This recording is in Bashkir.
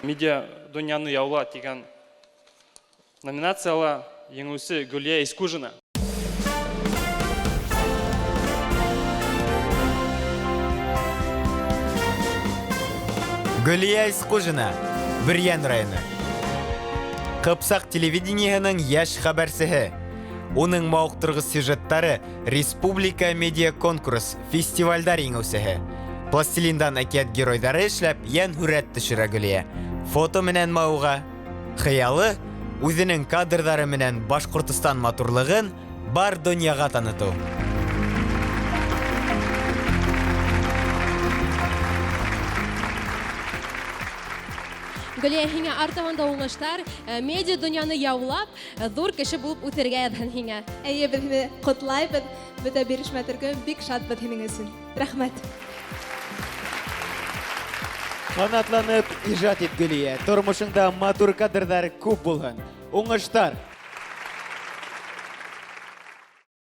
Медиа дөньяны яула дигән номинацияла еңүсе Гөлия Искужина. Гөлия Искужина, Бөрйән районы. Ҡыпсаҡ телевидениеһының йәш хәбәрсеһе. Уның мауыҡтырғыс сюжеттары республика медиа конкурс, фестивальдар еңеүсеһе. Пластилиндан әкиәт геройҙары эшләп, йән һүрәт төшөрә Гөлия. Фото менән мауыға. Хыялы үҙенең кадрҙары менән Башҡортостан матурлығын бар донъяға танытыу. Гөлия, һиңә артабан да уңыштар, э, медиа донъяны яулап, э, ҙур кеше булып үҫергә яҙһын һиңә. Әйе, беҙ һине ҡотлайбыҙ, бөтә бирешмә төркөм бик шатбыҙ һинең өсөн. Рәхмәт. Ҡанатланып ижад ит, Гөлия. Тормошоңда матур кадрҙар күп булһын. Уңыштар!